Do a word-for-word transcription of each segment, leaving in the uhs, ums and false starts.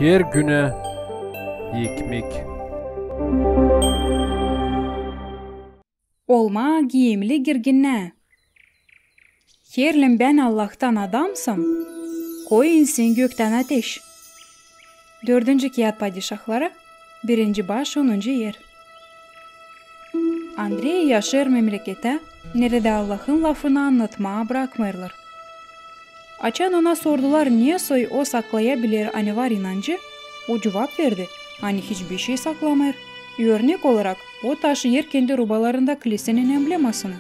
Her günä ekmek. Olmaa giimli girginnää. Herliim bän Allahtan adamsam, koy insin göktän ateş. Dördüncü kiyat Padişahlara, birinci baş, onuncu er. Andrey yaşêêr memleketä, neredä Allahın lafını annatmaa brakmêêrlar. Açan ona sordular, nesoy o saklaya biler, ani var inancı, o cuvap verdi, ani hiçbir şey saklamêêr. Örnek olarak, o taşıyêr kendi rubalarında klisinin emblemasını.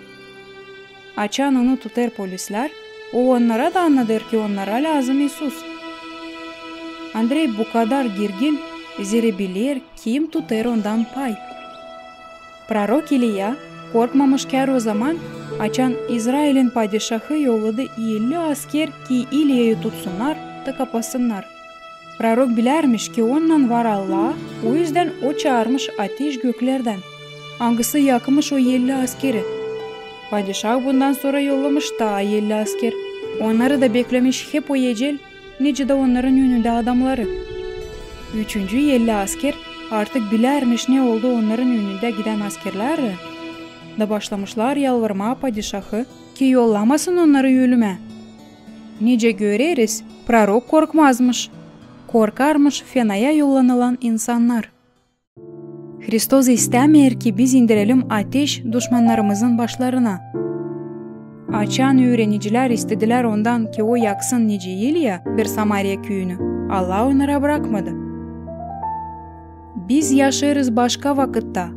Açan onu tutêr polislär, o onnara da annadêr, ki onnara lääzım İisus. Andrey bu kadar girgin, zerä biler, kim tutêr ondan pay. Prorok İliya korkmamış kär o zaman, açan İzrailin padişahı yolladı elli asker, ki İliyayı tutsunnar da kapasınnar. Prorok bilärmiş, ki ondan var Allah, o üzdän o çaarmış ateş göklerdän, angısı yakmış o elli askeri. Padişah bundan sora yollamış taa elli asker. Onnarı da beklemiş hep o ecel, nicä dä onnarın önündä adamları. Üçüncü elli asker artık bilärmiş, ne oldu onnarın önündä gidän askerlärlän, da başlamışlar yalvarmaa padişahı, ki yollamasın onnarı ölümä. Nicä göreriz, prorok korkmazmış, korkarmış fenaya yollanılan insannar. Hristos istämeer, ki biz indirelim ateş duşmannarımızın başlarına. Açan üürenicilär istedilär ondan, ki o yaksın nicä İliya bir Samariya küüyünü, Allah onnara brakmadı. Biz yaşêêrız başka vakıtta.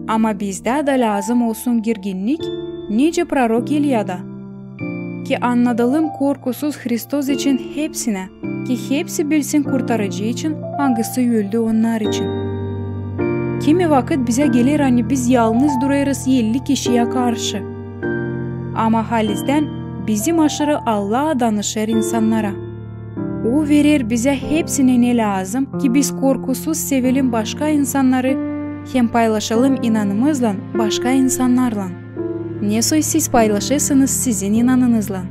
Ama bizdä dä lääzım olsun girginnik, nicä prorok İliyada. Ki annadalım korkusuz Hristos için hepsinä, ki hepsi bilsin Kurtarıcı için, angısı öldü onnar için. Kimi vakıt bizä geler, ani biz yalnız durêrız elli kişiyä karşı. Ama halizdän bizim aşırı Allah danışêr insannara. O verer bizä hepsini, ne lääzım, ki biz korkusuz sevelim başka insannarı hem paylaşalım inanımızlan başka insannarlan. Nesoy siz paylaşêrsınız sizin inanınızlan.